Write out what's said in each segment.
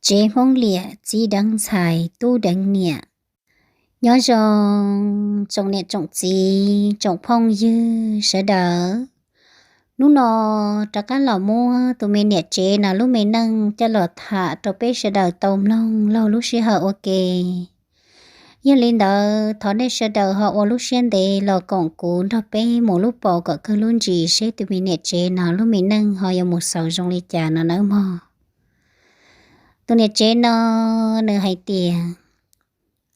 Tsev Hmoob Liam, txiv deev ntxhais tub deev niam. Nyob zoo tsoom niam tsoom txiv tsoom phooj ywg sawv daws. Hnub no rov qab los muab tus me niam tsev no lub me neej coj los tham rau peb sawv daws tau mloog laug lub sij hawm ua ke. Yog li ntawd thov nej sawv daws ho ua lub siab ntev los koom kuv nrog peb mus lub paus kom kawg lub ntsis seb tus me niam tsev no lub me neej ho yuav mus xaus zoo li cas no nawb mog. Tus niam tsev no nws hais tias,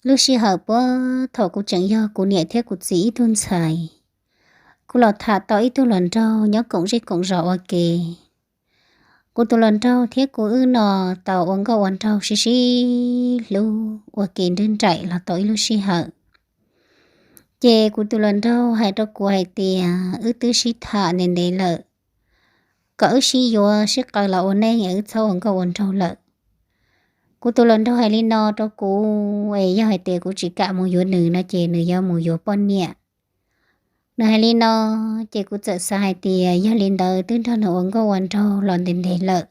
lub sij hawm puag thaum kuv tseem yog kuv niam thiab kuv txiv ib tug ntxhais, kuv los tham tau ib tug hluas nraug nyob koom zej koom zos ua ke. Kuv tus hluas nraug thiab kuv wb no tau ua nkauj ua nraug sib sib hlub ua ke nrib nraim los tau ib lub sij hawm. Ces kuv tus hluas nraug hais rau kuv hais tias wb twb sib tham ntev ntev lawm, kom wb sib yuav sib qawm los ua neej es wb txhob ua nkauj ua nraug lawm. Kuv tus hluas nraug hais li no rau kuv es yog hais tias kuv tsis kam mus yuav nws no ces nws yuav mus yuav poj niam. Nws hais li no ces kuv txawm xav hais tias yog li ntawd twb nrog nws ua nkauj ua nraug los ntev ntev lawm,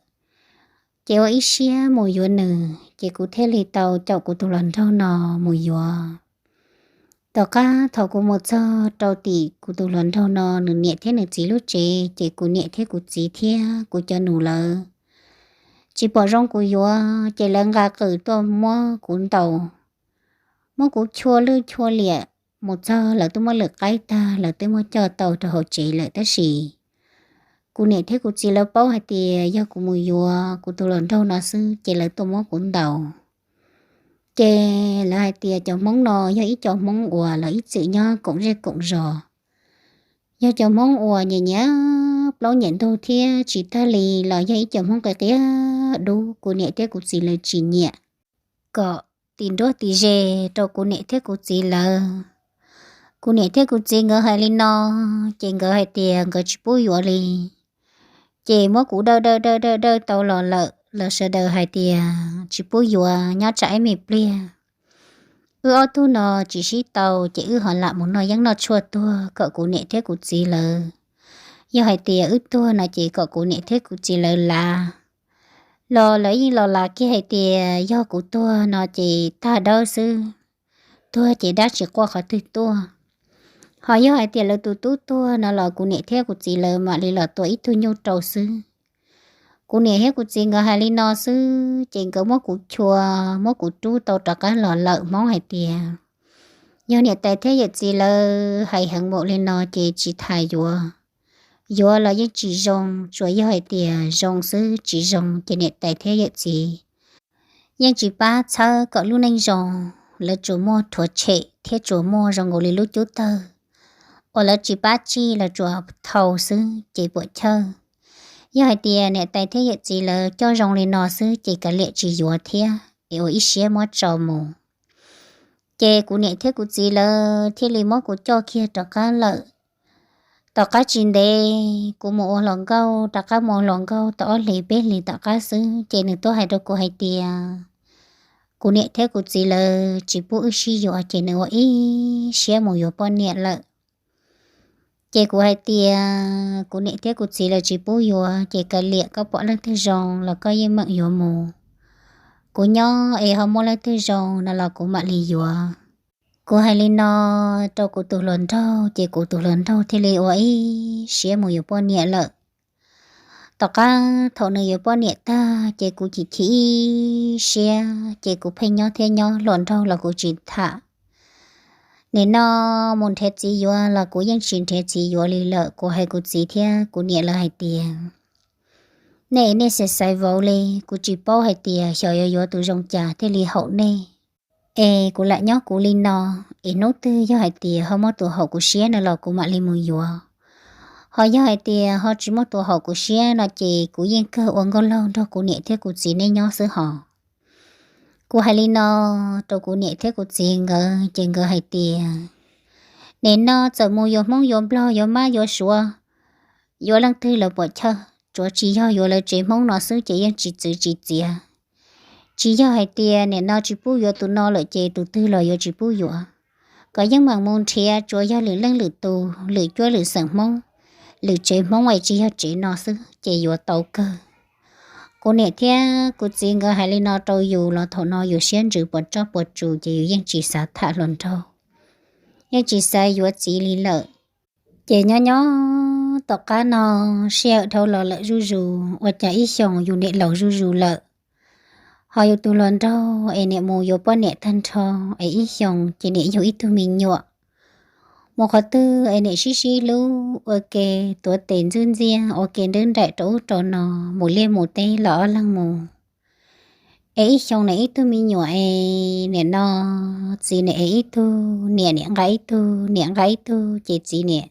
ces ua ib siab mus yuav nws, ces kuv thiaj li tau caum kuv tus hluas nraug no mus yuav. Tom qab thaum kuv mus txog rau tim kuv tus hluas nraug no nws niam thiab nws txiv lub tsev, ces kuv niam thiab kuv txiv thiab kuv cov nus lawv tsis pom zoo kuv yuav, ces lawv nqa qws tuaj muab kuv ntaus, muab kuv chua lwj chua liam. Mus txog lawv twb muab lwm qaib tag, lawv twb muab coj tau rau hauv tsev lawm, tab sis kuv niam thiab kuv txiv lawv paub hais tias yog kuv mus yuav kuv tus hluas nraug no xwb ces lawv tuaj muab kuv ntaus. Ces lawv hais tias cov Hmoob no yog ib co Hmoob uas lawv ib txwm nyob koom zej koom zos, yog cov Hmoob uas nyiam nyiam plaub nyiam ntug thiab tsis tag li los yog ib co Hmoob qias qias dub, kuv niam thiab kuv txiv lawv tsis nyiam kom tim nruab tim ze rau kuv niam thiab kuv txiv lawv. Kuv niam thiab kuv txiv nkawd hais li no, ces nkawd hais tias nkawd tsis pub yuav li. Ces muab kuv dawj dawj dawj dawj dawj tau los lawm, lawv sawv daws hais tias tsis pub yuav, nyob tsam ib me pliag wb ob tug no tsis sib tau ces wb ho lam mus noj yeeb noj tshuaj tuag kom kuv niam thiab kuv txiv lawv, yog hais tias wb tuag no ces kom kuv niam thiab kuv txiv lawv lav. Los lawv yeej los lav kiag hais tias yog kuv tuag no ces tag dawb xwb, tuag ces dab tsis quaj qhov twg tuaj. Ho yog hais tias lawv tus tub tuag no los kuv niam thiab kuv txiv lawv mam li los tua ib tug nyuj rau xwb. Kuv niam thiab kuv txiv nkawd hais li no xwb ces nkawd muab kuv chua, muab kuv rub tau rov qab los lawm. Hmoob hais tias yog niam tais thiab yawm txiv lawv hais heev npaum li no ces tsis tas yuav. Yuav los yeej tsis zoo, tsuas yog hais tias zoo xwb, tsis zoo ces niam tais thiab yawm txiv yeej tsis pab txhawb kom lub neej zoo. Lawv tsuas muaj rhuav tshem thiab tsuas muaj zoo nkaus li lub cub tawg uas lawv tsis pab tsij, lawv tsuas thau xwb ces puam chawj. Yog hais tias niam tais thiab yawm txiv lawv coj zoo li no xwb ces kav liam tsis yuav thiab es ua ib siab muab tso mus. Ces kuv niam thiab kuv txiv lawv thiaj li muab kuv coj kiag rov qab lawm. Tom qab tsis ntev kuv mus ua hluas nkauj, rov qab mus ua hluas nkauj tau ob hlis peb hlis tom qab xwb ces nws tuaj hais rau kuv hais tias kuv niam thiab kuv txiv lawv tsis pub wb sib yuav ces nws ua ib siab mus yuav poj niam lawm. Ces kuv hais tias kuv niam thiab kuv txiv lawv tsis pub yuav ces kav liam, koj pom leej twg zoo los koj yeej meem yuav mus. Kuv nyob es ho muaj leej twg zoo no los kuv mam li yuav. Kuv hais li no rau kuv tus hluas nraug ces kuv tus hluas nraug thiaj li ua ib siab mus yuav poj niam lawm. Tom qab thaum nws yuav poj niam tag ces kuv chim chim ib siab ces kuv pheej nyob thiab nyob, hluas nraug los kuv tsis tham. Nim no mus nrhiav txiv yuav los kuv yeej tsis nrhiav txiv yuav li lawm. Kuv hais kuv txiv thiab kuv niam lawv hais tias nej, nej xav xaiv vauv li, kuv tsis paub hais tias xyov yuav yuav tus zoo cas thiaj li haum nej. Es kuv lam nyob kuv li no, es hnub twg yog hais tias ho muaj tus haum kuv siab no los kuv mam li mus yuav. Ho yog hais tias ho tsis muaj tus haum kuv siab no ces kuv yeej kawg ua nkauj laug nrog kuv niam thiab kuv txiv nej nyob xwb hos. Kuv hais li no rau kuv niam thiab kuv txiv nkawd ces nkawd hais tias nim no txawm mus yuav Hmoob yuav Nplog yuav Mab yuav Suav, yuav leej twg lawv puam chawj, tsuav tsis yog yuav lawv tsev Hmoob no xwb ces yeej tsis txwv tsis txiav. Tsis yog hais tias nim no tsis pub yuav tus no lawm ces tus twg los yuav tsis pub yuav. Kom yeej meem mus nrhiav, tsuas yog lwm leej lwm tus, lwm cuab lwm xeem Hmoob, lwm tsev Hmoob es tsis yog tsev no xwb ces yuav tau kawg. Kuv niam thiab kuv txiv nkawd hais li no rau yus los thaum no yus siab ntsws puas tsob puas tsus ces yus yeej tsis xav tham hluas nraug, yeej tsis xav yuav txiv li lawm. Ces nyob nyob tom qab no sij hawm dhau los lawm zuj zus, ua cas ib xyoos yus niam laus zuj zus lawm, ho yus tus hluas nraug es niam mus yuav poj niam tag nrho, es ib xyoos ces niam yug ib tug me nyuam. Mus qhov twg es niam sib sib hlub ua ke, tuav tes ntxwb ntxiag ua ke nrwb nraim rau ub rau no, mus liaj mus teb los ob leeg mus. Es ib xyoos niam ib tug me nyuam es niam no, txiv niam es ib tug, niam niam nqa ib tug, niam nqa ib tug ces txiv niam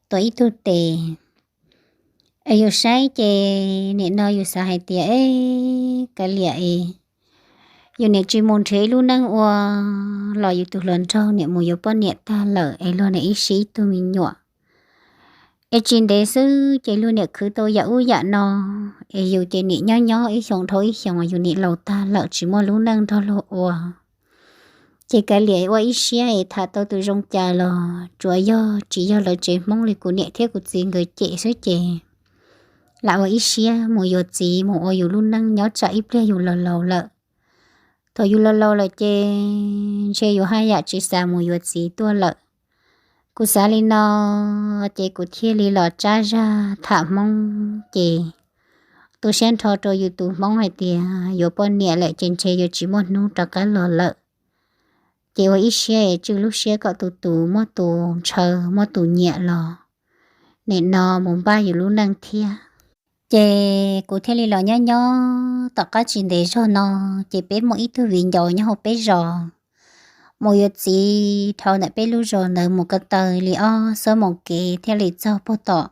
tuav ib tug tes. Es yus saib ces niam no yus xav hais tias, es kav liam es yus niam tsis mus nrhiav ib lub neej ua los yus tus hluas nraug niam mus yuav poj niam tag lawm es luag niam ib sib ib tug me nyuam. Es tsis ntev xwb ces luag niam khwv tau yam ub yam no, es yus ces niam nyob nyob ib xyoos dhau ib xyoos yus niam laus tag lawm tsis muaj lub neej nrog luag ua. Ces kav liam ua ib siab es tham tau tus zoo cas los tsuav yog tsis yog lawv tsev Hmoob li kuv niam thiab kuv txiv nkawd cem xwb ces lam ua ib siab mus yuav txiv mus ua yus lub neej nyob tsam ib pliag yus laus laus lawm. Thaum yus laus laus lawm ces ntshe yus haj yam tsis xav mus yuav txiv tuaj lawm. Kuv xav li no ces kuv thiaj li los tsab zaj tham Hmoob ces tu siab nrho rau yus tus Hmoob hais tias yuav poj niam lawm ces ntshe yuav tsis muaj hnub rov qab los lawm. Ces ua ib siab es tswj lub siab kom tus tus muaj tus ntshaw muaj tus nyiam los nim no mus npaj yus lub neej thiab. Ces kuv thiaj li los nyob nyob tom qab tsis ntev zog no, ces peb muaj ib tug viv ncaus nyob hauv peb zos. Mus yuav txiv dhau ntawm peb lub zos ntawd mus ko taw li ob xuab moos kev thiaj li txog puag tom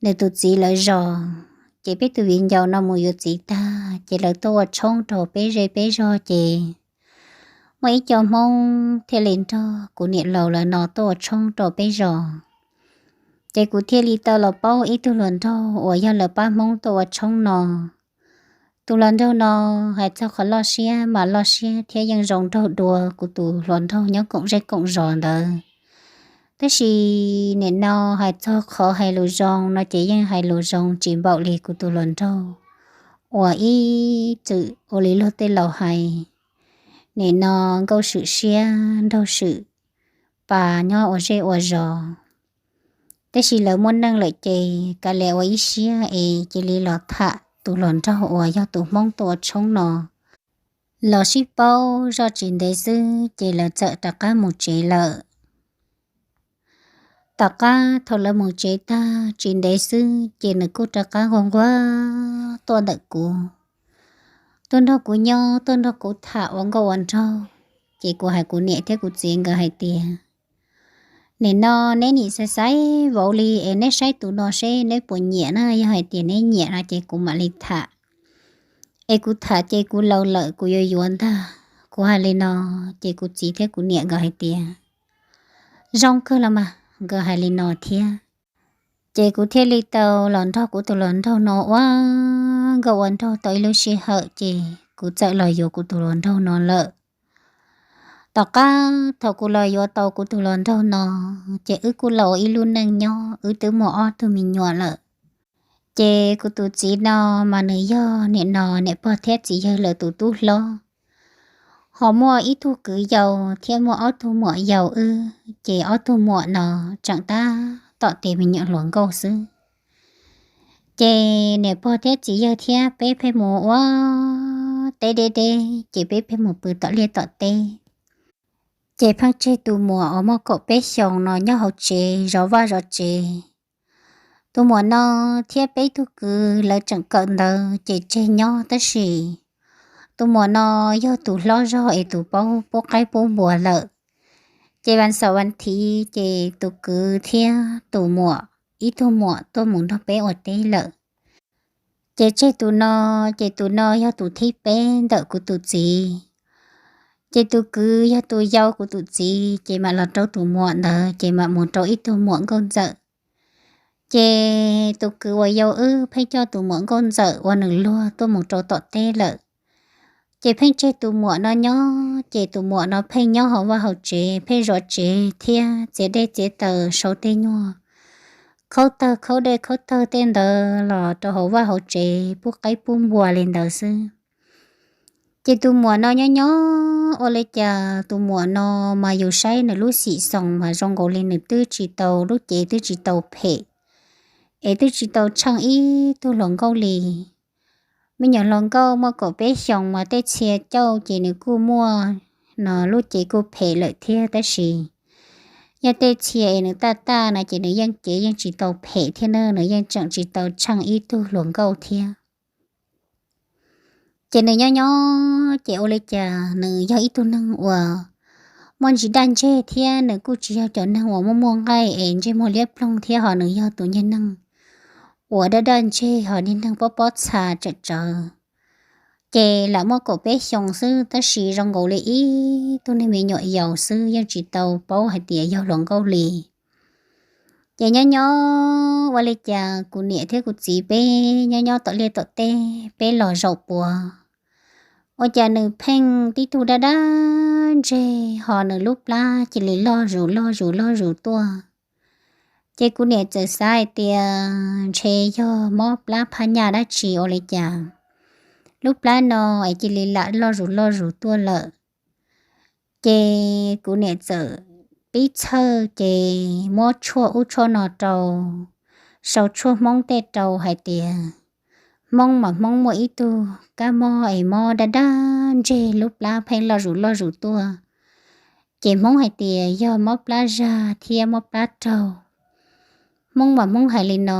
nws tus txiv lawv zos. Ces peb tus viv ncaus no mus yuav txiv tag ces lawv tuaj ua tshoob rau peb zej peb zog ces muaj ib co Hmoob thiaj li nrog kuv niam laus lawv no tuaj ua tshoob rau peb zos. Ces kuv thiaj li tau los paub ib tug hluas nraug uas yog lawv pab Hmoob tuaj ua tshoob no. Tus hluas nraug no hais txog qhov loj siab mas loj siab thiab yeej zoo nraug dua kuv tus hluas nraug nyob koom zej koom zos ntawd. Tab sis nim no hais txog qhov hais lus zoo no ces yeej hais lus zoo tsis npaum li kuv tus hluas nraug uas ib txwm ua li luag tej laus hais, nim no nkauj swm siab nraug swm pas nyob ua zej ua zos. Tab sis lawv muaj neej lawm ces kav liam ua ib siab es cia li los tham tus hluas nraug uas yog tus Hmoob tuaj ua tshoob no. Los sib paub zoj tsis ntev xwb ces lawv txawm rov qab mus tsev lawm. Tom qab thaum lawv mus tsev tag tsis ntev xwb ces nws kuj rov qab nquag nquag tuaj ntawm kuv, tuaj nrog kuv nyob tuaj nrog kuv tham ua nkauj ua nraug. Ces kuv hais kuv niam thiab kuv txiv nkawd hais tias, nim no neb nim xaiv xaiv vauv li es neb saib tus no seb neb puas nyiam na, yog hais tias neb nyiam no ces kuv mam li tham. Es kuv tham ces kuv laus lawm kuv yuav yuav ntag. Kuv hais li no ces kuv txiv thiab kuv niam nkawd hais tias, zoo kawg los mas, nkawd hais li no thiab. Ces kuv thiaj li tau los nrog kuv tus hluas nraug no ua nkauj ua nraug tau ib lub sij hawm ces kuv txawm los yuav kuv tus hluas nraug no lawm. Tom qab thaum kuv los yuav tau kuv tus hluas nraug no, ces wb kuj los ua ib lub neej nyob, wb twb muaj ob tug me nyuam lawm. Ces kuv tus txiv no mas nws yog nim no niam pog thiab txiv yawg lawv tus tub hlob, ho muaj ib tug kwv yau thiab muaj ob tug muam yau wb, ces ob tug muam no tseem tab tom tes me nyuam hluas nkauj xwb. Ces niam pog thiab txiv yawg thiab peb pheej mus ua teb deb deb, ces peb pheej mus pw tom liaj tom teb. Ces pheej tseg tus muam uas muaj kaum peb xyoos no nyob hauv tsev zov vaj zov tsev. Tus muam no thiab peb tug kwv lawv tseem kawm ntawv ces tseg nyob, tab sis tus muam no yog tus hlob zog es tus paub pub qaib pub npua lawm. Ces vas xaum vas thiv ces tus kwv thiab tus muam, ib tug muam tuaj mus nrog peb ua teb lawm. Ces tseg tus no, ces tus no yog tus thib peb ntawm kuv tus txiv. Ces tus kwv yog tus yau kuv tus txiv, ces mam los rau tus muam ntawd, ces mam mus rau ib tug muam nkauj ntxawm. Ces tus kwv uas yau wb pheej coj tus muam nkauj ntxawm ua nws luag tuaj mus rau tom teb lawm. Ces pheej tseg tus muam no nyob, ces tus muam no pheej nyob hauv vaj hauv tsev, pheej zov tsev thiab txiav dej txiav taws, sau tej nyuag khaub tawg khaub dej khaub tawg tej ntawd los rau hauv vaj hauv tsev pub qaib pub npua li ntawd xwb. Ces tus muam no nyob nyob ua li cas tus muam no mas yus saib nws lub xim xoos mas zoo nkaus li nws twb tsis tau, lub cev twb tsis tau phem, es twb tsis tau tsheej ib tug hluas nkauj li. Me nyuam hluas nkauj muaj kaum peb xyoos mas tej txhia cauj ces nws kuj muaj no lub cev kuj phem lawm thiab, tab sis yog tej txhia es nws taj taj no ces nws yeej cev yeej tsis tau phem thiab na, nws yeej tseem tsis tau tsheej ib tug hluas nkauj thiab. Ces nws nyob nyob ces ua li cas nws yog ib tug neeg uas muaj ntsis daj ntseg thiab nws kuj tsis yog cov neeg uas muaj muaj nqaij es ntsej muag liab ploog thiab, ho nws yog tus niag neeg uas daj daj ntseg ho niag neeg pob pob txha tsawm tsawv. Ces lam muaj kaum peb xyoos xwb tab sis zoo nkaus li ib tug neeg me nyuam yaus xwb, yeej tsis tau paub hais tias yog hluas nkauj li. Ces nyob nyob ua li cas kuv niam thiab kuv txiv peb nyob nyob tom liaj tom teb, peb los zaum puav, ua cas nws pheej tib tug daj daj ntseg ho nws lub plab cia li loj zus loj zus loj zus tuaj. Ces kuv niam txawm xav hais tias ntshe yog mob plab phab nyaj dab tsi ua li cas lub plab no es cia li lam loj zus loj zus tuaj lawm. Ces kuv niam txawm pib txhawj ces muab tshuaj ub tshuaj no rau, sau tshuaj Hmoob tej rau hais tias Hmoob mas Hmoob muaj ib tug kab mob es mob daj daj ntseg lub plab pheej loj zus loj zus tuaj. Ces Hmoob hais tias yog mob plab zag thiab mob plab raug. Hmoob mas Hmoob hais li no,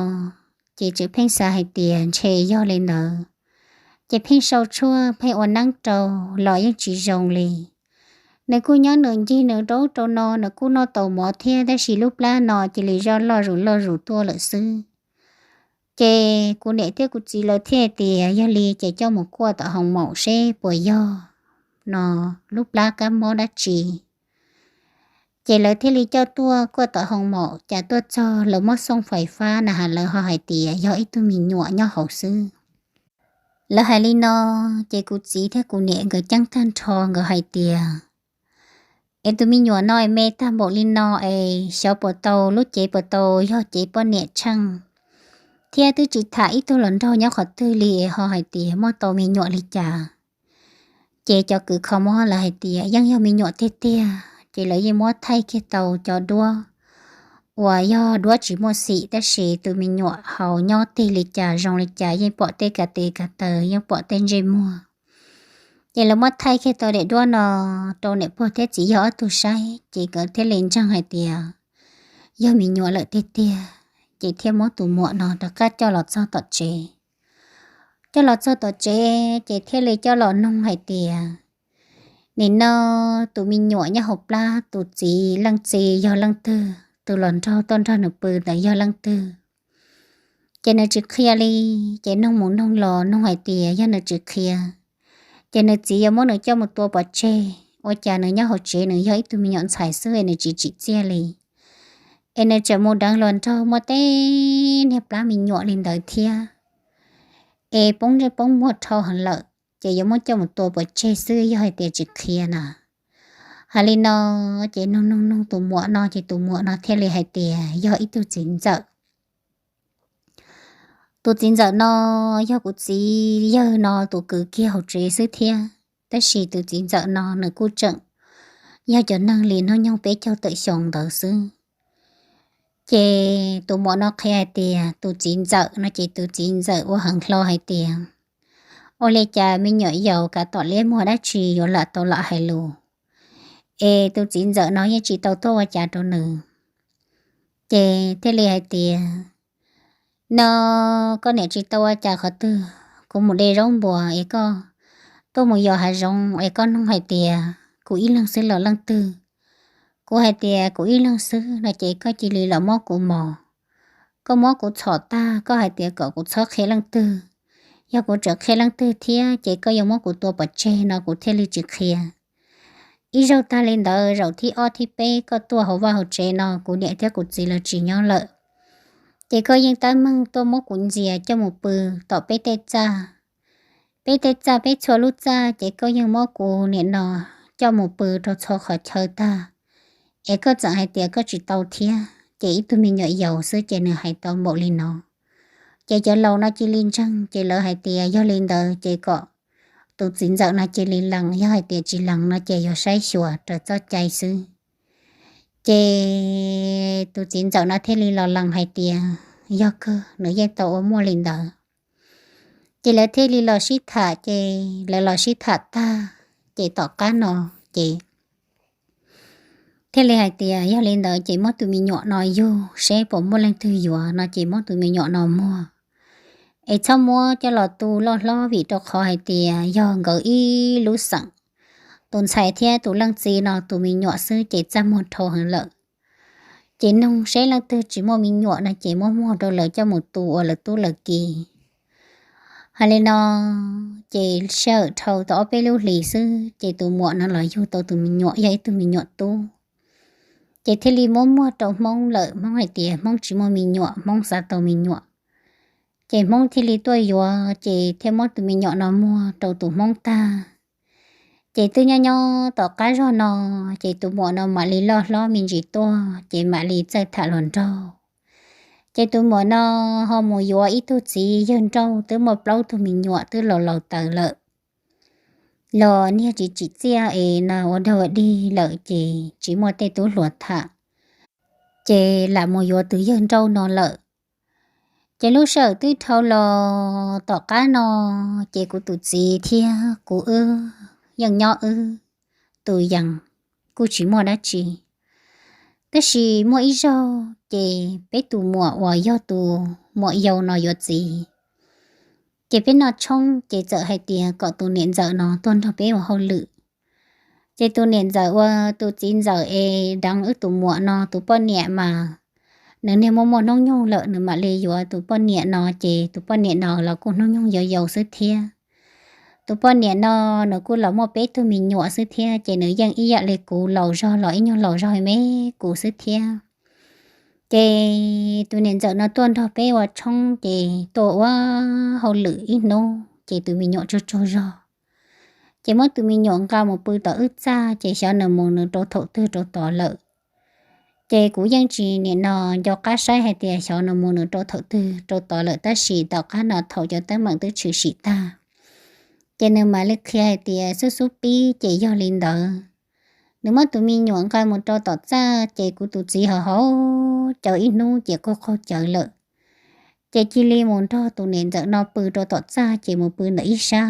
ces tseem pheej xav hais tias ntshe yog li ntawd, ces pheej sau tshuaj pheej ua neeb rau los yeej tsis zoo li. Nws kuj nyob nws ncig nws rau rau no, nws kuj noj tau mov thiab tab sis lub plab no cia li loj zus loj zus tuaj lawm xwb. Ces kuv niam thiab kuv txiv lawv thiaj tias yog li ces coj mus kuaj tom hoo maum seb puas yog no lub plab kab mob dab tsi. Ces lawv thiaj li coj tuaj kuaj tom hoo maum, cas tuaj txog lawv muab xooj fais fab na has lawv ho hais tias yog ib tug me nyuam nyob hauv xwb. Lawv hais li no, ces kuv txiv thiab kuv niam nkawd ceeb tag nrho nkawd hais tias es tus me nyuam no es me tag npaum li no es xyov puas tau, lub cev puas tau yog cev poj niam tsheej, thiab twb tsis tham ib tug hluas nraug nyob qhov twg li es ho hais tias muaj tau me nyuam li cas. Ces cov kws kho mob lawv hais tias yeej yog me nyuam tiag tiag, ces lawv yeej muab thaij kiag tau cov duab uas yog duab tsis muaj xim tab sis tus me nyuam haus nyob tig li cas zoo li cas yeej pom tej ka tes ka taw, yeej pom tej ntsej muag. Ces lawv muab thaij kiag tau daim duab no rau niam pog thiab txiv yawg ob tug saib ces nkawd thiaj li ntseeg hais tias yog me nyuam lawm tiag tiag. Ces thiaj muab tus muam no rov qab coj los txog tom tsev. Coj los txog tom tsev ces thiaj li coj los noog hais tias nim no tus me nyuam nyob hauv plab tus txiv leej txiv yog leej twg, tus hluas nraug tuaj nrog nws pw ntawd yog leej twg. Ces nws tsis qhia li. Ces noog mus noog los noog hais tias yog nws tsis qhia ces nws txiv yuav muab nws coj mus tua pov tseg. Ua cas nws nyob hauv tsev nws yog ib tug me nyuam ntxhais xwb es nws tsis tsim txiaj li, es nws tseem mus deev hluas nraug muaj tej niag plab me nyuam li ntawd thiab, es poob ntsej poob muag dhau heev lawm, ces yuav muab coj mus tua pov tseg xwb yog hais tias tsis qhia na. Hais li no ces noog noog noog tus muam no ces tus muam no thiaj li hais tias yog ib tug txiv ntxawm. Tus txiv ntxawm no yog kuv txiv yawg no tus kwv kiag hauv tsev xwb thiab, tab sis tus txiv ntxawm no nws kuj tseem yog cov neeg li hnub nyoog peb caug tawm xyoo ntawd xwb. Ces tus muam no qhia hais tias tus txiv ntxawm no ces tus txiv ntxawm ua heev hlo hais tias ua li cas me nyuam yaus kav tom liab muag dab tsi yuav lam tau lam hais lus, es tus txiv ntxawm no yeej tsis tau tuaj ua cas rau nws. Ces thiaj li hais tias no koj niam tsis tau ua cas qhov twg, kuv mus de zaub npua es koj tuaj mus yos hav zoov es koj noog hais tias kuv ib leeg xwb los leej twg. Kuv hais tias kuv ib leeg xwb no ces koj cia li los muab kuv mos. Koj muab kuv txhom tag koj hais tias kom kuv txhob qhia leej twg. Yog kuv tseem qhia leej twg thiab ces koj yuav muab kuv tua pov tseg no kuv thiaj li tsis qhia. Ib zaug tag li ntawd zaum thib ob thib peb koj tuaj hauv vaj hauv tsev no kuv niam thiab kuv txiv lawv tsis nyob lawm, ces koj yeej tab meeg tuaj muab kuv ntxias coj mus pw tom peb tej txaj. Peb tej txaj peb txhua lub txaj ces koj yeej muab kuv niam no coj mus pw rau txhua qhov chaw tag, es koj tseem hais tias koj tsis tau thiab. ces ib tug me nyuam yaus xwb ces nws hais tau npaum li no. Ces cov laus no cia li ntseeg, ces lawv hais tias yog li ntawd ces kom tus txiv ntxawm no cia li lees, yog hais tias tsis lees no ces yuav saib xyuas raws txoj cai xwb. Ces tus txiv ntxawm no thiaj li los lees hais tias yog kawg, nws yeej tau ua muaj li ntawd. Ces lawv thiaj li los sib tham, ces lawv los sib tham tag, ces tom qab no ces thiaj li hais tias yog li ntawd ces muab tus me nyuam no yug seb puas muaj leej twg yuav no ces muab tus me nyuam no muag, es txhob muab coj los tu loj hlob vim rau qhov hais tias yog nkawd ib lub xeem, tus ntxhais thiab tus leej txiv no tus me nyuam xwb ces txaj muag dhau heev lawm. Ces nug seb leej twg tsis muaj me nyuam no ces muab muag rau lawv coj mus tu ua lawv tub lawv ki. Hais li no, ces sij hawm dhau tau ob peb lub hlis xwb ces tus muam no los yug tau tus me nyuam yog ib tug me nyuam tub. Ces thiaj li muab muag rau Hmoob lawm, Hmoob hais tias Hmoob tsis muaj me nyuam, Hmoob xav tau me nyuam. Ces Hmoob thiaj li tuaj yuav, ces thiaj muab tus me nyuam no muag rau tus Hmoob tag. Ces twb nyob nyob tom qab zog no, ces tus muam no mam li loj hlob me ntsis tuaj, ces mam li txawj tham hluas nraug. Ces tus muam no ho mus yuav ib tug txiv yawg nrauj twb muaj plaub tug me nyuam twb laus laus tawv lawm, los niag tsis tsim txiaj es no ua dog ua dig lawm ces tsis muaj tej tub hluas tham. Ces lam mus yuav tus yawg nrauj no lawm. Ces lub sij hawm twb dhau los tom qab no, ces kuv tus txiv thiab kuv wb yeej nyob wb tus yees, kuj tsis muaj dab tsi. Tab sis muaj ib zaug ces peb tus muam uas yog tus muam yau no yuav txiv, ces peb noj tshoob ces txawm hais tias kom tus niam ntxawm no tuaj nrog peb ua hauj lwm. Ces tus niam ntxawm uas tus txiv ntxawm es deev wb tus muam no tus poj niam mas nws niag muaj muaj hnub nyoog lawm, nws mam li yuav tus poj niam no, ces tus poj niam no los kuj hnub nyoog yau yau xwb thiab. Tus poj niam no nws kuj los muaj peb tug me nyuam xwb thiab, ces nws yeej ib yam li kuv, laus zog los ib nyuag laus zog me kuv xwb thiab. Ces tus niam ntxawm no tuaj nrog peb ua tshoob ces tuaj ua hauj lwm ib hnub ces tus me nyuam tsaug tsaug zog. Ces muab tus me nyuam nqa mus pw tom wb txaj, ces xyov nws mus nws rau thaum twg rau tod lawm. Ces kuv yeej tsis nim no nco qab saib hais tias xyov nws mus nws rau thaum twg rau tod lawm, tab sis tom qab no thaum cov teeb meem twb tshwm sim tag, ces nws mam li qhia hais tias xub xub pib ces yog li ntawd. Nws muab tus me nyuam nqa mus rau tom txaj, ces kuv tus txiv haus haus cawv ib hnub ces qaug qaug cawv lawm. Ces cia li mus nrog tus niam ntxawm no pw rau tom txaj, ces mus pw ntawm ib sab.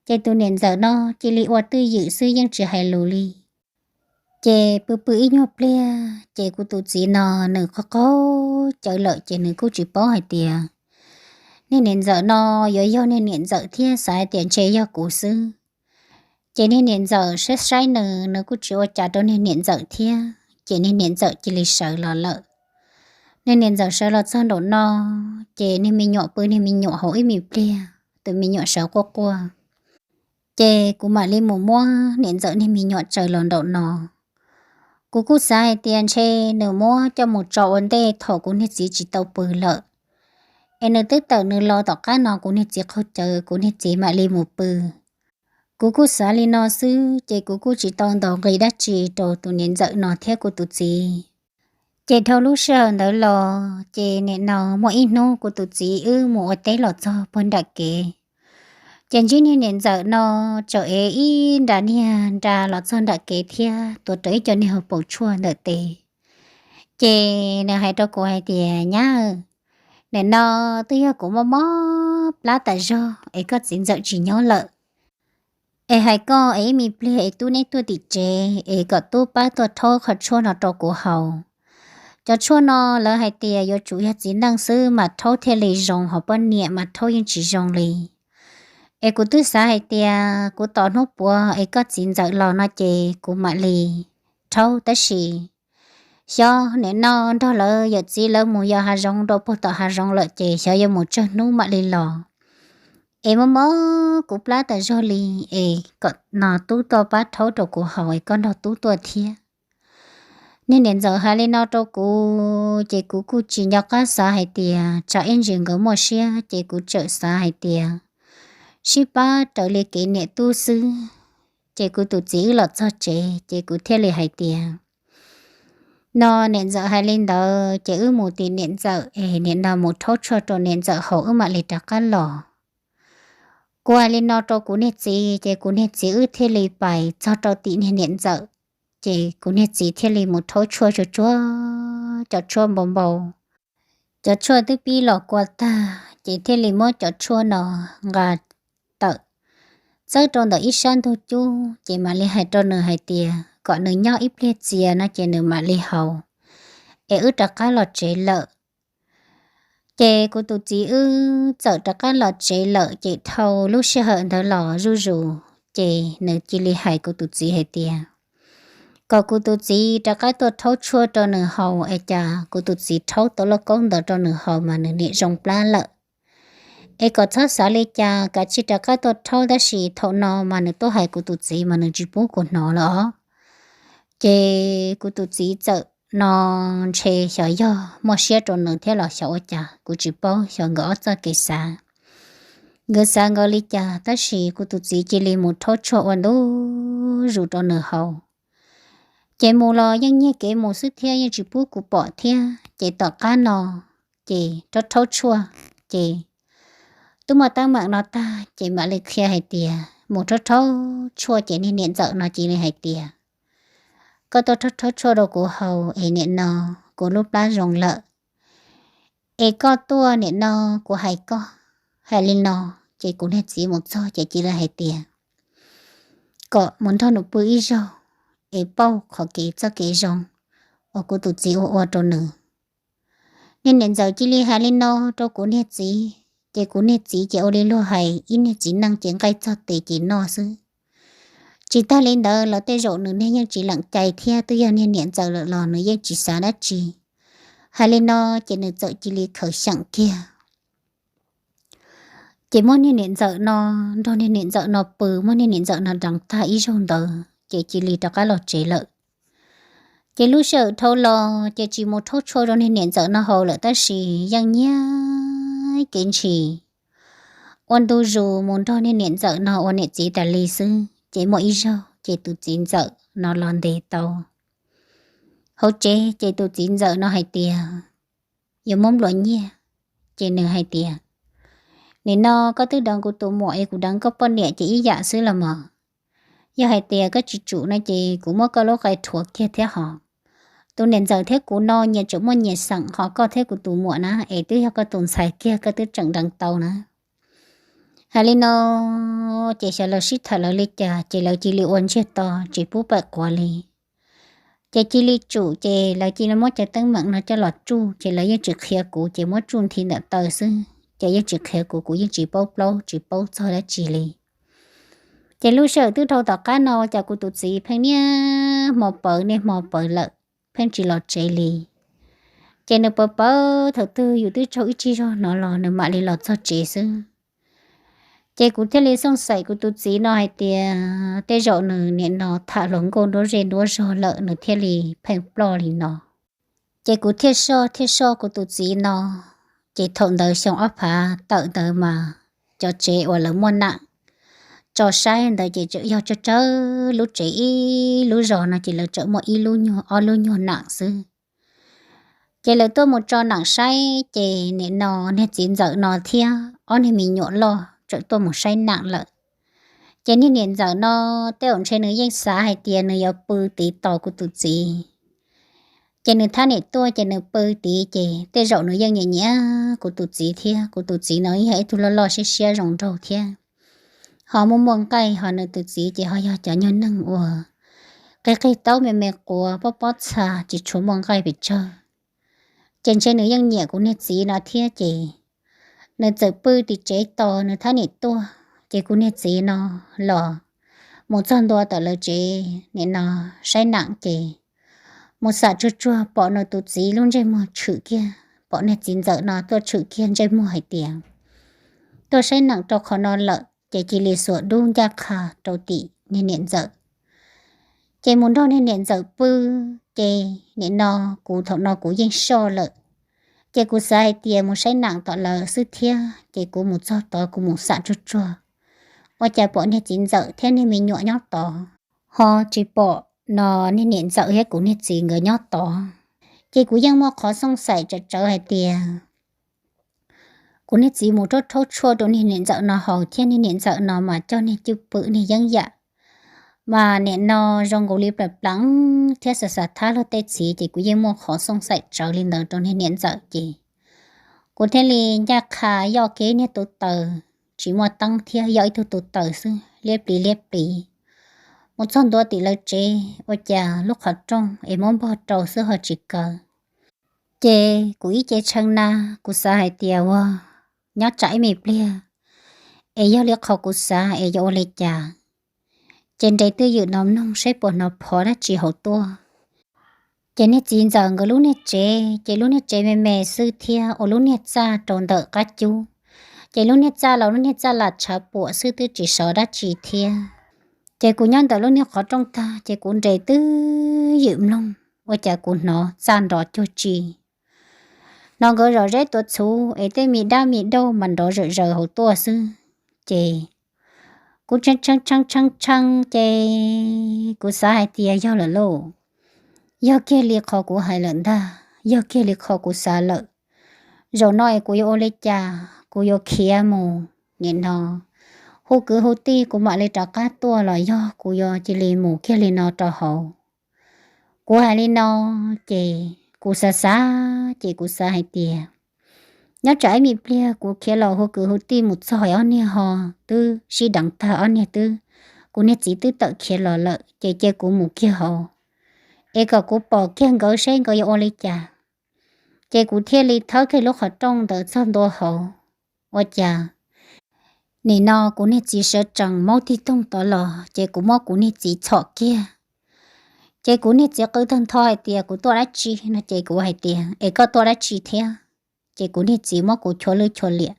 Ces tus niam ntxawm no cia li ua twj ywm xwb, yeej tsis hais lus li. Ces pw pw ib nyuag pliag, ces kuv tus txiv no nws qaug qaug cawv lawm, ces nws kuj tsis paub hais tias niag niam ntxawm no yuav yog niag niam ntxawm thiab, xav hais tias ntshe yog kuv xwb. Ces niag niam ntxawm saib saib nws, nws kuj tsis ua cas rau niag niam ntxawm thiab, ces niag niam ntxawm cia li sawv los lawm. Niag niam ntxawm sawv los txog nraum no, ces niag me nyuam pw niag me nyuam hauv ib me pliag, tus me nyuam sawv quaj quaj. Ces kuv mam li mus muab niam ntxawm niag me nyuam tsaws los nraum no. Kuv kuj xav hais tias ntshe nws muab coj mus tso ua ntej thaum kuv niag txiv tsis tau pw lawm, es nws twb tawm nws los tom qab no kuv niag txiv qaug cawv, kuv niag txiv mam li mus pw. Kuv kuj xav li no xwb, ces kuv kuj tsis tau ntaus nqi dab tsi rau tus niam ntxawm no thiab kuv tus txiv. Ces dhau lub sij hawm ntawd los, ces nim no muaj ib hnub kuv tus txiv wb mus ua teb los txog puag nram kev, ces ntsib niag niam ntxawm no tseem ev ib nra niag nra los txog nram kev thiab tuav rawv ib co niag hauv paus tshuaj ntawm tes. Ces nws hais rau kuv hais tias, Nyab, nim no twb yog kuv mob mob plab tas zog es koj txiv ntxawm tsis nyob lawm, es hais koj es ib me pliag es tub neb tuaj tim tsev es kom tub pab tuaj rhaub qhov tshuaj no rau kuv haus. Cov tshuaj no lawv hais tias yuav tsum yog txiv neej xwb mas rhaub thiaj li zoo, ho poj niam mas rhaub yeej tsis zoo li. Es kuv twb xav hais tias kuv tos hnub puav es koj txiv ntxawm los no ces kuv mam li rhaub, tab sis xyov nim no nrog lawv yawm txiv lawv mus yos hav zoov rau puag tom hav zoov lawm ces xyov yuav mus tsawg hnub mam li los. Es mob mob kuv plab tas zog li, es kom no tub tuaj pab rhaub rau kuv haus es koj nrog tub tuaj thiab. Niag niam ntxawm hais li no rau kuv ces kuv kuj tsis nco qab xav hais tias tsam ib ntsis nkawd muaj siab, ces kuv txawm xav hais tias sib pab raws li kev niam tub xwb. Ces kuv tus txiv wb los txog tsev ces kuv thiaj li hais tias, No niam ntxawm hais li ntawd ces wb mus tim niam ntxawm es nim no mus rhaub tshuaj rau niam ntxawm haus wb mam li rov qab los. Kuv hais li no rau kuv niag txiv ces kuv niag txiv wb thiaj li pais txog rau tim niag niam ntxawm, ces kuv niag txiv thiaj li mus rhaub tshuaj tsuag tsuag, cov tshuaj npau npau. Cov tshuaj twb pib los kua tag ces thiaj li muab cov tshuaj no nqa tawm txawb rau ntawm ib sab ntug cub, ces mam li hais rau nws hais tias kom nws nyob ib pliag txias no ces nws mam li haus, es wb rov qab los tsev lawm. Ces kuv tus txiv wb txawm rov qab los tsev lawm, ces dhau lub sij hawm ntawd los zuj zus, ces nws cia li hais kuv tus txiv hais tias kom kuv tus txiv rov qab tuaj rhaub tshuaj rau nws haus, es cas kuv tus txiv rhaub tau lauj kaub ntawd rau nws haus mas nws niam zoo plab lawm. Es kom txhob xav li cas, kav tsij rov qab tuaj rhaub, tab sis thaum no mas nws tuaj hais kuv tus txiv mas nws tsis pub kuv hnov lawm os. Ces kuv tus txiv txawm no ntshe xyov yog muaj siab rau nws thiab los xyov ua cas, kuv tsis paub xyov nkawd ob txoj kev xav, nkawd xav nkawd li cas, tab sis kuv tus txiv cia li mus rhaub tshuaj ua ntu zus rau nws haus. Ces mus los yeej nyiag kev mus xwb thiab yeej tsis pub kuv pom thiab. Ces tom qab no ces rhaub rhaub tshuaj, ces twb muaj teeb meem no tag ces mam li qhia hais tias mus rhaub rhaub tshuaj ces niag niam ntxawm no cia li hais tias koj tuaj rhaub rhaub tshuaj rau kuv haus es nim no kuv lub plab zoo lawm, es koj tuaj nim no kuv hais koj, hais li no. Ces kuv niag txiv mus txog ces cia li hais tias kom mus nrog nws pw ib zaug es pauj qhov kev txoj kev zoo uas kuv tus txiv ua ua rau nws. Niag niam ntxawm cia li hais li no rau kuv niag txiv, ces kuv niag txiv ces ua li luag hais ib niag txiv neej ces nqaij txog tes ces noj xwb. Tsis tag li ntawd los tej zaum nws niag yeej tsis lees cai thiab, twb yog niag niam ntxawm lawm los nws yeej tsis xav dab tsi. Hais li no ces nws txawm cia li khaws xyeem kiag, ces muab niag niam ntxawm no, nrog niag niam ntxawm no pw, muab niag niam ntxawm no deev tag ib zaug ntawd ces cia li rov qab los tsev lawm. Ces lub sij hawm dhau los ces tsis mus rhaub tshuaj rau niag niam ntxawm no haus lawm, tab sis yeej nyiag kev ntshis ua ntu zus mus nrog niag niam ntxawm no ua niam txiv tas li xwb. Ces muaj ib zaug ces tus txiv ntxawm no los ntes tau hauv tsev, ces tus txiv ntxawm no hais tias yuav muab nplua nyiaj. Ces nws hais tias nim no koj twb deev kuv tus muam es kuv deev koj poj niam ces ib yam xwb los mas. Yog hais tias koj tsis tsum no ces kuv muab koj lub qe rhuav kiag thiab hos. Tus niam ntxawm thiab kuv no nyias tseem muaj nyias xeem, hos koj thiab kuv tus muam na es twb yog koj tus ntxhais kiag, koj twb tseem deev tau na. Hais li no ces xyov lawv sib tham lawv li cas ces lawv cia li ua ntsiag to tsis pub pawm quav li. Ces cia li tsum, ces lawv cia li muab cov teeb meem no coj los tsuj, ces lawv yeej tsis qhia kuv, ces muab tsuj nthi ntawm taw xwb, ces yeej tsis qhia kuv, kuv yeej tsis paub plaub tsis paub txog dab tsi li. Ces lub sij hawm twb dhau tom qab no ua cas kuv tus txiv pheej niaj hmo pawv niaj hmo pawv lawm, pheej tsis los tsev li. Ces nws pawv pawv thaum twg yus twb tsaug ib tsig zog no los nws mam li los txog tsev xwb. Ces kuv thiaj li xooj xaim kuv tus txiv no hais tias tej zaum nws nim no tham hluas nkauj nruab zej nruab zog lawm nws thiaj li pheej ploj li no. Ces kuv thiaj soj thiaj soj kuv tus txiv no. Ces thaum ntawd xyoo ob phav tawm ntawd mas cov tsev uas lawv muaj nam tso saib ntawd ces tseem yog tsawg tsawg lub tsev ib lub zos no ces lawv tseem muaj ib lub nyuag ob lub nyuag nam xwb. Ces lawv tuaj mus tso nam saib ces nim no niag txiv ntxawm no thiab ob niag me nyuam loj tseem tuaj mus saib nam lawm. Ces niag niam ntxawm no tej zaum ntshe nws yeej xav hais tias nws yuav pw tiv tos kuv tus txiv. Ces nws thab niam tuaj ces nws pw tiv ces tej zaum nws yeej nyiam nyiam kuv tus txiv thiab. Kuv tus txiv no yog ib tug loj loj siab siab zoo nraug thiab, ho muaj muaj nqaij, ho nws tus txiv ces ho yog cov nyuag neeg uas qig qig taub me me quav pob pob txha tsis tshua muaj nqaij pes tsawg. Ces ntshe nws yeej nyiam kuv niag txiv no thiab ces nws txawm pw tim tsev tos nws thab niam tuaj. Ces kuv niag txiv no los mus txog ntua tom lawv tsev nim no saib nam ces mus xam tsuag tsuag pom nws tus txiv lub ntsej muag tshwm kiag, pom niag txiv ntxawm no tuaj tshwm kiag ntsej muag hais tias tuaj saib nam rau qhov no lawm, ces cia li xuas dub ncaj qha rau tim niag niam ntxawm. Ces mus nrog niag niam ntxawm pw, ces nim no kuv thaum no kuv yeej soj lawm, ces kuv xav hais tias mus saib nam tom lawv xwb thiab, ces kuv mus txog tod kuv mus xam tsuag tsuag, ua cas pom niag txiv ntxawm thiab niag me nyuam nyob tod, ho tsis pom no niag niam ntxawm thiab kuv niag txiv nkawd nyob tod. Ces kuv yeej muaj qhov xooj xaim tsawv tsawv hais tias kuv niag txiv mus rhaub rhaub tshuaj rau niag niam ntxawm no haus thiab niag niam ntxawm no mas coj niag cwj pwm niag yeeb yam mas nim no zoo nkaus li plam plav thiab xav xav thab luag tej txiv, ces kuv yeej muaj qhov xooj xaim tsawv li ntawd rau niag niam ntxawm ces kuv thiaj li ncaj qha yoj kiag niag tus taws tsis muaj teeb thiab yoj ib tug tus taws xwb liab pliv liab pliv mus txog ntua tim lawv tsev, ua cas lub qhov rooj es muab npog rau xwb ho tsis kaw. Ces kuv ib ce tshee na, kuv xav hais tias ua nyob tsam ib me pliag es yog li qhov kuv xav es yuav ua li cas, ces nres twj ywm no mloog saib puas hnov phov dab tsi hauv tuaj. Ces niag txiv ntxawm nkawd lub niag tsev ces lub niag tsev me me xwb thiab ua lub niag txaj rau ntawm qab cub, ces lub niag txaj los lub niag txaj lam tshav puam xwb twb tsis sov dab tsi thiab. Ces kuv nyob ntawm lub niag qhov rooj tag ces kuv nres twj ywm mloog ua cas kuv hnov txaj nrov cuag tsi, hnov nkawd zom zeb tuav txhuv es tej me dab me dauj mas nrov zawm zaws hauv tuaj xwb. Ces kuv tshee tshee tshee tshee ces kuv xav hais tias yog lawm lauj, yog kiag li qhov kuv hais lawm ntag, yog kiag li qhov kuv xav lawm. Zaum no es kuv yuav ua li cas, kuv yuav khiav mus nim no hu kwv hu tij kuv mam li rov qab tuaj los yog kuv yuav cia li mus kiag li no rau hauv. Kuv hais li no ces kuv xav xav ces kuv xav hais tias nyob tsam ib me pliag kuv khiav los hu kwv hu tij mus txog ob niag ho twb sib deev tag, ob niag twb, kuv niag txiv twb tawm khiav los lawm ces cia kuv mus kiag hauv es kom kuv pom kiag nkawd seb nkawd yuav ua li cas. Ces kuv thiaj li thawb kiag lub qhov rooj ntawd txog ntua hauv, ua cas nim no kuv niag txiv sawv tsees maub tig toog tod los ces kuv muab kuv niag txiv txhom kiag. Ces kuv niag txiv qw tag ntho hais tias kuv tuaj dab tsi no ces kuv hais tias es koj tuaj dab tsi thiab. Ces kuv niag txiv muab kuv chua lwj chua liam,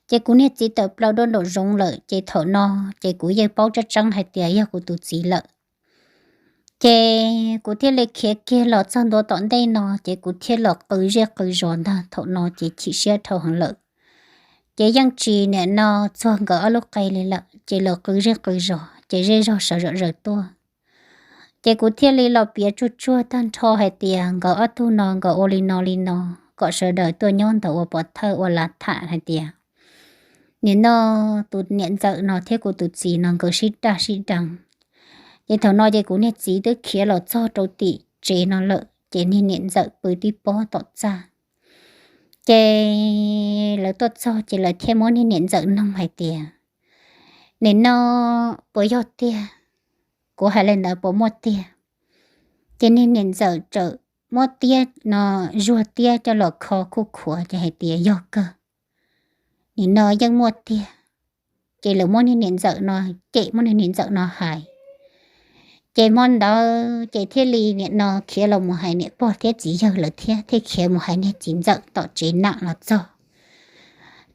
ces kuv niag txiv tawm plaws dua nraum zoov lawm ces thaum no ces kuv yeej paub tseeb tseeb hais tias yog kuv tus txiv lawm. Ces kuv thiaj li khiav kiag los txog ntua tom ntej no ces kuv thiaj los qw zej qw zos ntag, thaum no ces chim siab dhau heev lawm. Ces yeej tsis nim no txuag nkawd ob lub qe li lawm ces los qw zej qw zos ces zej zog sawv zom zaws tuaj. Ces kuv thiaj li los piav tsuag tsuag tag nrho hais tias nkawd ob tug no nkawd ua li no li no, kom sawv daws tuaj nyob ntawd ua pov thawj ua lav tham hais tias nim no tus niam ntxawm no thiab kuv tus txiv no nkawd sib daj sib deev. Ces thaum no ces kuv niag txiv twb khiav los txog rau tim tsev no lawm ces niag niam ntxawm pw tib pob tom txaj. Ces lawv tuaj txog ces lawv thiaj muab niag niam ntxawm noog hais tias nim no puas yog tiag, kuv hais li ntawd puas muaj tiag? Ces niag niam ntxawm txawm muab tiab no, zuag tiab coj los kho khuj khuav ces hais tias yog kawg, nim no yeej muaj tiag. Ces lawv muab niag niam ntxawm no cem, muab niag niam ntxawm no hais. Ces hmo ntawd ces thiaj li nim no khiav los mus hais niam pog thiab txiv yawg lawm thiab, thiaj khiav mus hais niag txiv ntxawm tom tsev nam los txog.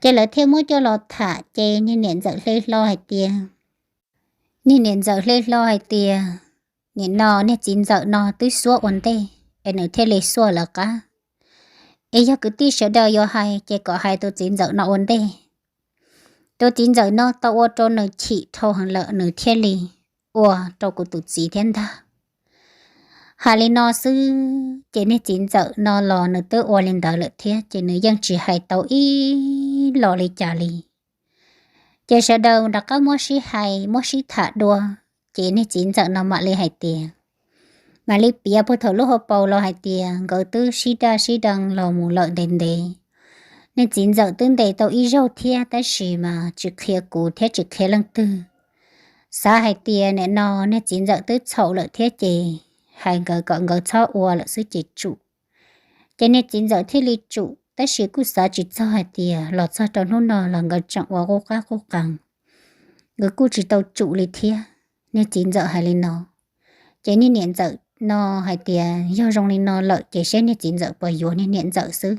Ces lawv thiaj muab coj los tham ces niag niam ntxawm hle hlo hais tias, niag niam ntxawm hle hlo hais tias nim no niag txiv ntxawm no twb xuab ua ntej es nws thiaj li xuaj lawv qab. Es yog kwv tij sawv daws yuav hais ces kom hais tus txiv ntxawm no ua ntej. Tus txiv ntxawm no tau ua rau nws chim dhau heev lawm nws thiaj li ua rau kuv tus txiv thiab ntag. Hais li no xwb ces niag txiv ntxawm no los nws twb ua li ntawd lawm thiab ces nws yeej tsis hais tau ib los li cas li. Ces sawv daws rov qab muab sib hais muab sib tham dua, ces niag txiv ntxawm no mam li hais tias, mam li piav puag thaum lub hauv paus los hais tias nkawd twb sib daj sib deev los mus lawm ntev ntev. Niag txiv ntxawm twb ntes tau ib zaug thiab tab sis mas tsis qhia kuv thiab tsis qhia leej twg. Xav hais tias nim no niag txiv ntxawm twb txhaum lawm thiab ces hais nkawd kom nkawd txhob ua lawm xwb ces tsum. Ces niag txiv ntxawm thiaj li tsum tab sis kuj xav tsis txog hais tias los txog rau hnub no los nkawd tseem ua qub qab qub qees, nkawd kuj tsis tau tsum li thiab. Niag txiv ntxawm hais li no, ces niag niam ntxawm no hais tias yog zoo li no lawm ces seb niag txiv ntxawm puas yuav niag niam ntxawm xwb,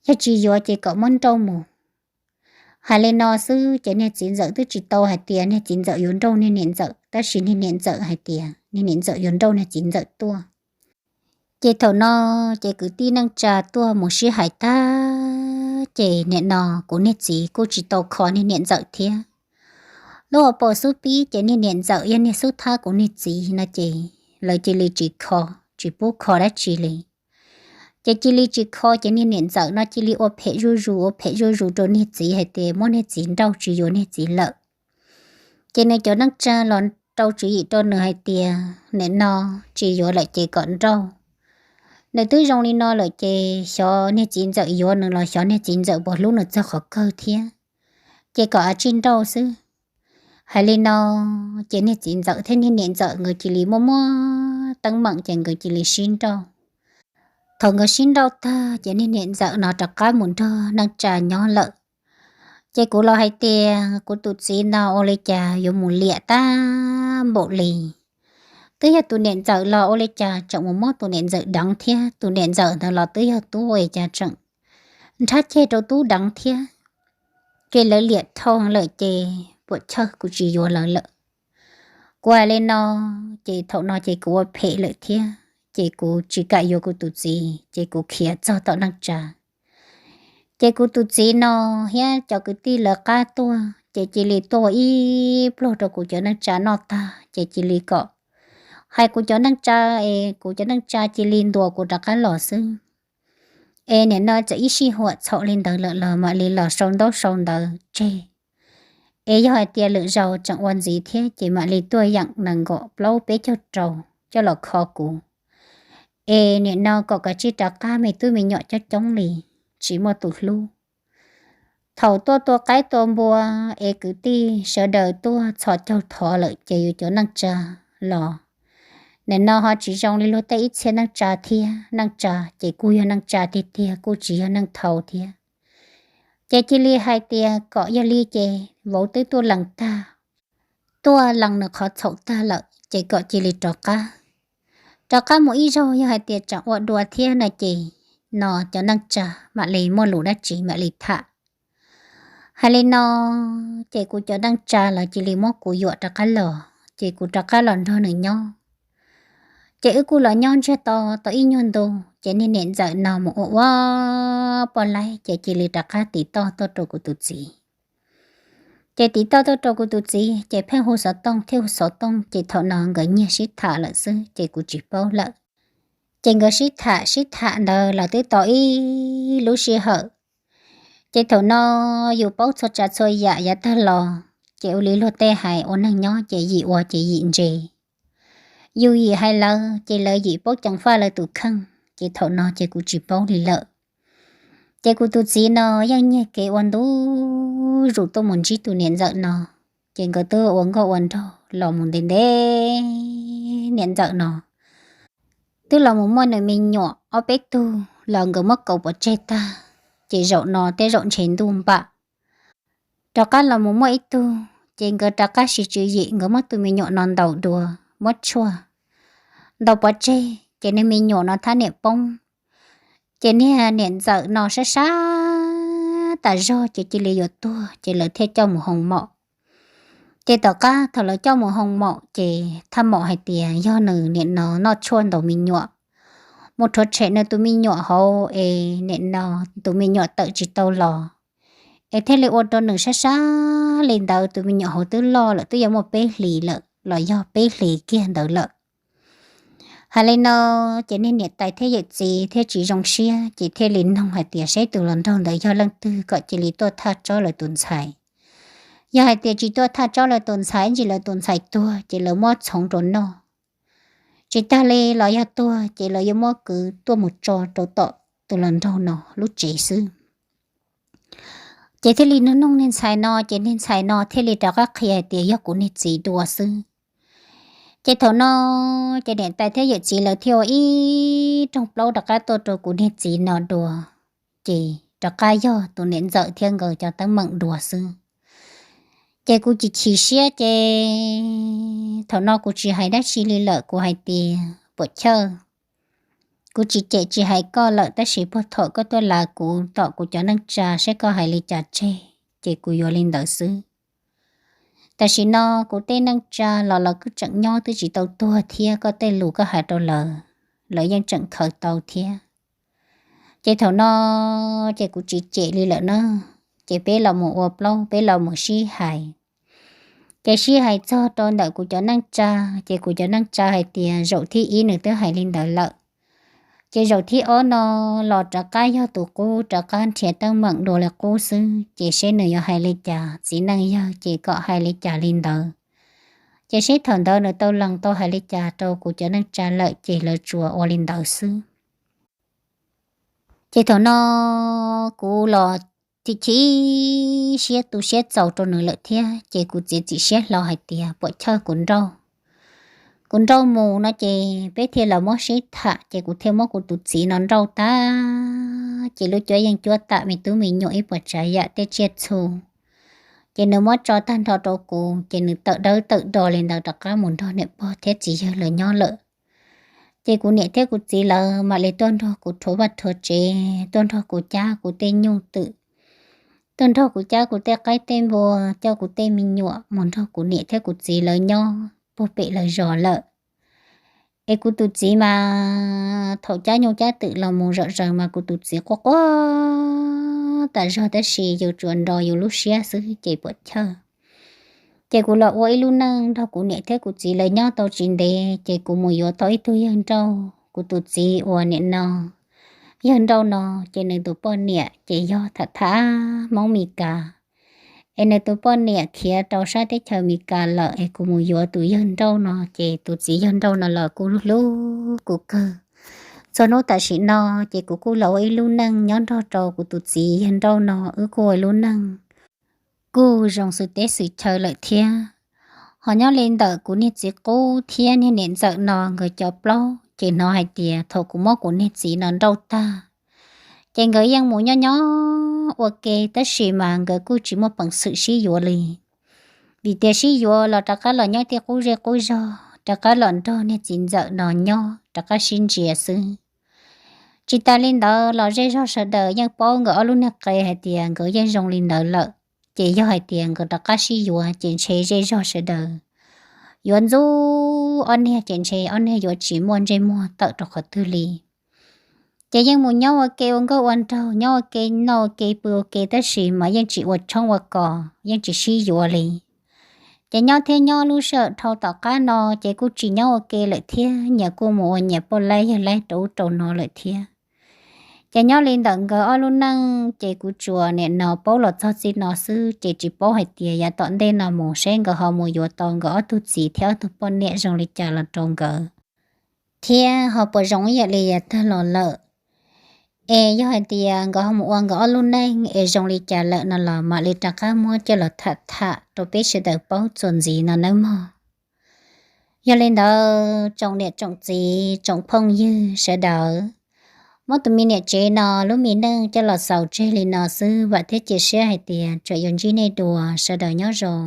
yog tsis yuav ces kom muab nrauj mus. Hais li no xwb ces niag txiv ntxawm twb tsis tau hais tias niag txiv ntxawm yuav nrauj niag niam ntxawm tab sis niag niam ntxawm hais tias niag niam ntxawm yuav nrauj niag txiv ntxawm tuaj. Ces thaum no ces kwv tij neej tsa tuaj mus sib hais tag ces nim no kuv niag txiv kuj tsis tau kho niag niam ntxawm thiab. Lub hauv paus xub pib ces niag niam ntxawm yog niag xub thab kuv niag txiv no ces lawv cia li tsis kho, tsis pub kho dab tsi li. Ces cia li tsis kho, ces niag niam ntxawm no cia li ua phem zuj zus, ua phem zuj zus rau niag txiv hais tias muab niag txiv nrauj tsis yuav niag txiv lawm. Ces nws cov neej tsa los rau tswv yim rau nws hais tias nim no tsis yuav lawm ces kom nrauj. Nws twb zoo li no lawm ces xyov niag txiv ntxawm yuav nws los xyov niag txiv ntxawm puas hlub nws txog qhov kawg thiab. Ces kom av tsij nrauj xwb. Hais li no, ces niag txiv ntxawm thiab niag niam ntxawm nkawd cia li muaj muaj teeb meem ces nkawd cia li sib nrauj. Thaum nkawd sib nrauj tag ces niag niam ntxawm no rov qab mus nrog neej tsa nyob lawm. Ces kuv los hais tias kuv tus txiv no ua li cas yuav mus liam tag npaum li. Twb yog tus niam ntxawm los ua li cas tseem mus muab tus niam ntxawm deev thiab, tus niam ntxawm ntawd los twb yog tub ua li cas tseem nrhab ceg rau tub deev thiab. Ces lawv liam dhau lawm ces puam chawj kuv tsis yuav lawv lawm. Kuv hais li no, ces thaum no ces kuv ua phem lawm thiab ces kuv tsis kam yuav kuv tus txiv ces kuv khiav txog tom neej tsa. Ces kuv tus txiv no thiab cov kwv tij lawv qab tuaj ces cia li tuaj ua ib pluag rau kuv cov neej tsa noj tag ces cia li kom hais kuv cov neej tsa, es kuv cov neej tsa cia li ntuas kuv rov qab los xwb. Es nim no txawm ib sij huam txhaum li ntawd lawm los mam li los sau ntaub sau ntawv tseg. Es yog hais tias lwm zaus tseem ua ntxiv thiab ces mam li tuaj yeem nees nkaum plaub peb caug rau coj los kho kuv. Es nim no kom kav tsij rov qab me tub me nyuam coob coob li, tsis muaj tus hlub. Thaum tuaj tua qaib tua npua, es kwv tij sawv daws tuaj txhos caug thov lawm ces yus cov neej tsa los nim no ho tsis zoo li luag tej ib txhia neej tsa thiab. Neej tsa ces kuj yog neej tsa tiag tiag, kuj tsis yog neej thau thiab. Ces cia li hais tias kom yog li ces vauv twb tuaj lees tag, tuaj lees nws qhov txhaum tag lawm ces kom cia li rov qab. Rov qab mus ib zaug yog hais tias tseem ua dua thiab no ces no cov neej tsa mam li muaj lus dab tsi mam li tham. Hais li no, ces kuv cov neej tsa lawv cia li muab kuv yuam rov qab los ces kuv rov qab los nrog nws nyob. Ces wb kuj los nyob ntsiag to tau ib nyuag ntu, ces niag niam ntxawm no mus ua ua poj laib ces cia li rov qab tiv toj tuaj rau kuv tus txiv. Ces tiv toj tuaj rau kuv tus txiv ces pheej hu xov tooj thiab hu xov tooj, ces thaum no nkawd nyiag sib tham lawm xwb ces kuv tsis paub lawm. Ces nkawd sib tham sib tham ntawd los twb tau ib lub sij hawm. Ces thaum no yus paub txhua tsav txhua yam yav tag los, ces ua li luag tej hais ua neeg nyob ces yim ua ces yim ntse. Yus yim hais lawv ces lawv yim paub ceev faj lawv tus kheej, ces thaum no ces kuv tsis paub li lawm. Ces kuv tus txiv no yeej nyiag kev ua ntu zus tuaj mus ntsib tus niam ntxawm no, ces nkawd twb ua nkauj ua nraug los mus ntev ntev. Niam ntxawm no twb los mus muaj nws me nyuam ob peb tug los nkawd muab kaus pov tseg tag, ces zaum no tej zaum ntshe ntuj npam rov qab los mus muaj ib tug, ces nkawd rov qab sib tswv yim nkawd muab tus me nyuam no ntaus dua, muab tshuaj ntaus pov tseg ces niag me nyuam no thab niam poob. Ces niag niam ntxawm no sab sab tas zog ces cia li yuav tuag ces lawv thiaj coj mus hoo maum. Ces tom qab thaum lawv coj mus hoo maum ces thaj maum hais tias yog nws niam no noj tshuaj ntaus me nyuam, mus rhuav tshem nws tus me nyuam hauv es niam no tus me nyuam tawm tsis tau los, es thiaj li ua rau nws sab sab li ntawd. Tus me nyuam hauv twb loj lawm, twb yuav muaj peb hlis lawm los yog peb hlis kiag ntawd lawm. Hais li no, ces niag niam tais thiab yawm txiv thiaj tsis zoo siab ces thiaj li noog hais tias seb tus hluas nraug ntawd yog leej twg kom cia li tuaj thaj tsob lawv tus ntxhais. Yog hais tias tsis tuaj thaj tsob lawv tus ntxhais ntsis lawv tus ntxhais tuag ces lawv muab txhoov rau noj, tsis tag li los yog tuag ces lawv yuav muab kwv tuaj mus tso rau tom tus hluas nraug no lub tsev xwb. Ces thiaj li noog noog niag ntxhais no ces niag ntxhais no thiaj li rov qab qhia hais tias yog kuv niag txiv dua xwb. Ces thaum no ces niam tais thiab yawm txiv lawv thiaj ua ib rooj plaub rov qab tuaj rau kuv niag txiv no dua. Ces rov qab yog tus niam ntxawm thiab nkawd cov teeb meem dua xwb. Ces kuv chim chim siab ces thaum no kuv tsis hais dab tsi li lawm, kuv hais tias puam chawj, kuv tsis cem tsis hais koj lawm tab sis puag thaum koj tuaj lav kuv tom kuv cov neej tsa saib koj hais li cas tseg ces kuv yuav li ntawd xwb. Tam sim no kuv tej neej tsa los lawv kuj tseem nyob twb tsis tau tuag thiab, koj tej lus koj hais rau lawv, lawv yeej tseem khaws tau thiab. Ces thaum no ces kuv tsis cem li lawm na, ces peb los mus ua plaub peb los mus sib hais. Ces sib hais txog rau ntawm kuv cov neej tsa, ces kuv cov neej tsa hais tias zaum thib ib nws twb hais li ntawd lawm, Ces zaum thib ob no los rov qab yog tus qub rov qab nrhiav teeb meem dua li qub xwb, ces seb nws yuav hais li cas, txiv neej yawg ces kom hais li cas li ntawd. Ces seb thaum ntawd nws tau lees tau hais li cas rau kuv cov neej tsa lawm ces lawv tsuas ua li ntawd xwb. Ces thaum no kuv los chim chim siab tu siab txaus rau nws lawm thiab, ces kuv txiav txim siab hlo hais tias puam chawj kuv nrauj. Kuv nrauj mus no ces peb thiaj los muab sib tham, ces kuv thiaj muab kuv tus txiv no nrauj tag, ces lub cuab yeej cuab tam me tub me nyuam ib puas tsav yam tej tsiaj txhu. Ces nws muab tso tag nrho rau kuv, ces nws tawm dawb tawm do li ntawd rov qab mus nrog niam pog thiab txiv yawg lawv nyob lawm. Ces kuv niam thiab kuv txiv lawv mam li tuaj nrog kuv rhuav vaj rhuav tsev, tuaj nrog kuv cab kuv tej nyuj twm, tuaj nrog kuv cab kuv tej qaib tej npua, coj kuv tej me nyuam mus nrog kuv niam thiab kuv txiv lawv nyob puag pem lawv zos lawm. Es kuv tus txiv mas thaum cab nyuj cab twm los mus zom zaws mas kuv tus txiv quaj quaj tas zog tab sis yus tsuas nro yus lub siab xwb ces puam chawj. Ces kuv los ua ib lub neej nrog kuv niam thiab kuv txiv lawv nyob tau tsis ntev ces kuv mus yuav tau ib tug yawg nrauj. Kuv tus txiv uas niam no, yawg nrauj no, ces nws tus poj niam ces yog tham tham Hmoob Mes Kas. Es nws tus poj niam khiav rau sab teb chaws Mes Kas lawm es kuv mus yuav tus yawg nrauj no ces tus txiv yawg nrauj no los kuj hlub kuv kawg. Txog hnub tam sim no ces kuv kuj los ua ib lub neej nyob nrog rau kuv tus txiv yawg nrauj no, wb kuj ua ib lub neej kuj zoo xwm teb xwm chaw lawm thiab. Ho nyob li ntawm kuv niag txiv qub thiab niag niam ntxawm no nkawd cov plaub ces hnov hais tias thaum kuv muab kuv niag txiv no nrauj tag, ces nkawd yeej mus nyob nyob ua ke tab sis mas nkawd kuj tsis muaj peev xwm sib yuav li. Vim tias sib yuav los rov qab los nyob tej qub zej qub zog, rov qab los nrog niag txiv ntxawm no nyob rov qab sib ntsia xwb. Tsis tas li ntawd los zej zog sawv daws yeej paub nkawd ob lub niag qe hais tias nkawd yeej zoo li ntawd lawm. Ces yog hais tias nkawd rov qab sib yuav ces ntshe zej zog sawv daws yuav ntxub ob niag ces ntshe ob niag yuav tsis muaj ntsej muag tawm rau qhov twg li. Ces yeej mus nyob ua ke ua nkauj ua nraug, nyob ua ke noj ua ke pw ua ke tab sis mas yeej tsis ua tshoob ua kos, yeej tsis sib yuav li. Ces nyob thiab nyob lub sij hawm dhau tom qab no ces kuj tsis nyob ua ke lawm thiab, nyias kuj mus ua nyias poj laib yawg laib rau ub rau no lawm thiab. Ces nyob li ntawm nkawd ob lub neej ces kuv tsuas niam no paub los txog txij no xwb ces tsis paub hais tias yav tom ntej no mus seb nkawd ho mus yuav tau nkawd ob tug txiv thiab ob tug poj niam zoo li cas los rau nkawd, thiab ho puas zoo ib yam li yav tag los lawm. Es yog hais tias nkawd ho mus ua nkawd ob lub neej es zoo li cas lawm no los mam li rov qab muab coj los tham tham rau peb sawv daws paub txuas ntxiv no nawb mog. Yog li ntawd tsoom niam tsoom txiv tsoom phooj ywg sawv daws, muab tus me niam tsev no lub me neej coj los xaus tseg li no xwb, vam thiab cia siab hais tias tseem yuav ntsib nej dua, sawv daws nyob zoo.